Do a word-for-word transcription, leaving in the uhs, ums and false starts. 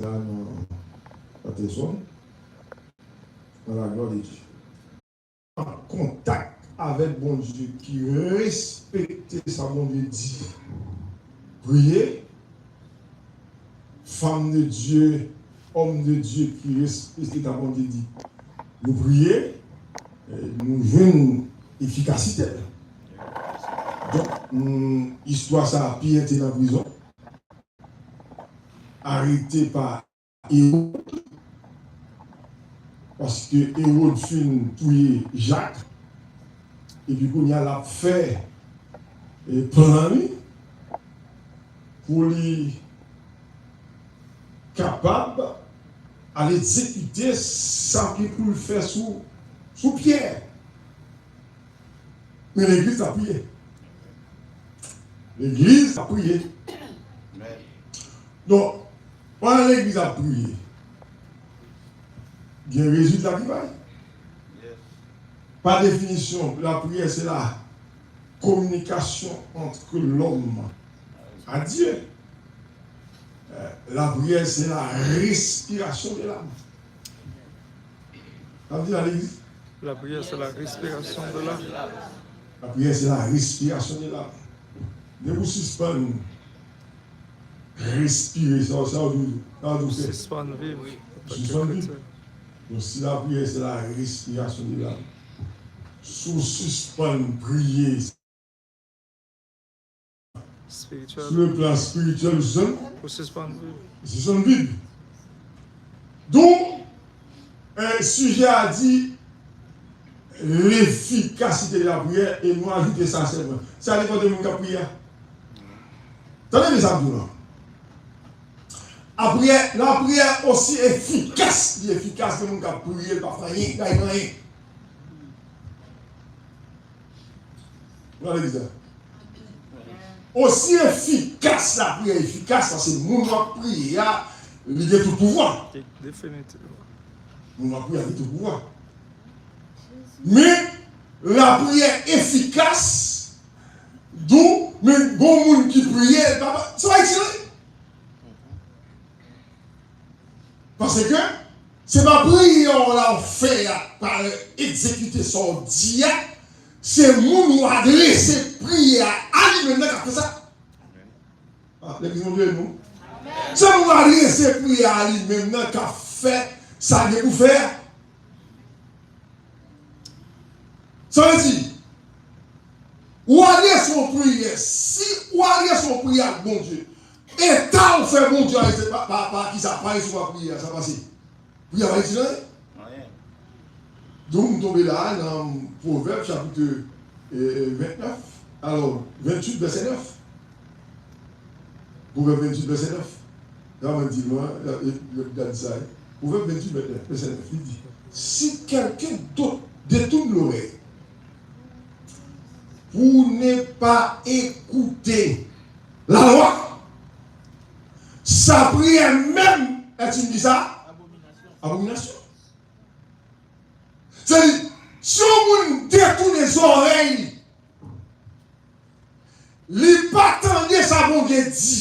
la nan Patterson, dans la gloire de Dieu. An kontak avèk Bondye, ki respekte sa Bondye di, priye, fanm de Dye, òm de Dye ki respekte sa Bondye di, nou priye, eh, nou jwenn efikasite l. Donk, mm, istwa sa a, Pyè te nan prizon, arete pa Ewòd, paske Ewòd fin touye Jak, epi kounye a l ap fè, e, plan li pou li kapab al egzekite sa ki pou l fè sou, sou Pyè. Men legliz ap priye. Legliz ap priye. Donk, pandan legliz ap priye, gen rezilta ki bay. Pa definisyon, lapriyè se la communication entre l'homme à Dieu. Euh, la prière, c'est la respiration de l'âme. Sa vle di la legliz? La prière, c'est la respiration de l'âme. La prière, c'est la respiration de l'âme. Depi w sispann respire, sa, sa w di, sa w di w fè. Sispann viv. Sispann viv. Donk, si la prière, c'est la respiration de l'âme, si w sispann priye, Spirityèl. Sou le plan spirityèl, ou sispann, ou sispann viv. Donk, eh, sijè a di lefikasite de lapriyè, e nou ajoute sa sèlman. Sa depann de moun k ap priye a. Tande byen sa m di w la. Lapriyè, lapriyè osi efikas, li efikas de moun k ap priye, l pa fè anyen, li pa fè anyen. Gade sa. Osi efikas lapriyè efikas, sa se moun w ap priye a, li gen tout pouvwa. Definitivman. Moun w ap priye a gen tout pouvwa. Men, lapriyè efikas, dou, men bon moun ki priye, li pa, se pa itil anyen. Paske se pa priyè w la w fè a, pa egzekite sa w di a, se moun ou adrese priyè a, a li menm nan k ap fè sa. Ah, legliz Bondye nou. Se moun ou adrese priyè a, a li menm nan k ap fè sa l gen pou fè a. Sa vle di, ou adrese yon priyè, si ou adrese yon priyè ak Bondye, eta w fè Bondye a, se pa, pa, pa kisa, pa kisa w ap priye a, sa pase. Priyè a pa itil anyen. Anyen. Donk, m tonbe la a nan Pwovèb chapit, e, e, vennèf, alò, venntuit, vèsè nèf. Pwovèb venntuit, vèsè nèf. Sa mwen di nou an, e, e, gad sa, e. Pwovèb venntuit, vèsè nèf, li di, si quelqu'un d'autre détourne l'oreille pour ne pas écouter la loi, sa prière même est une, ki sa? Abomination. Se di, si yon moun detounen zòrèy li, li pa tande sa Bondye di,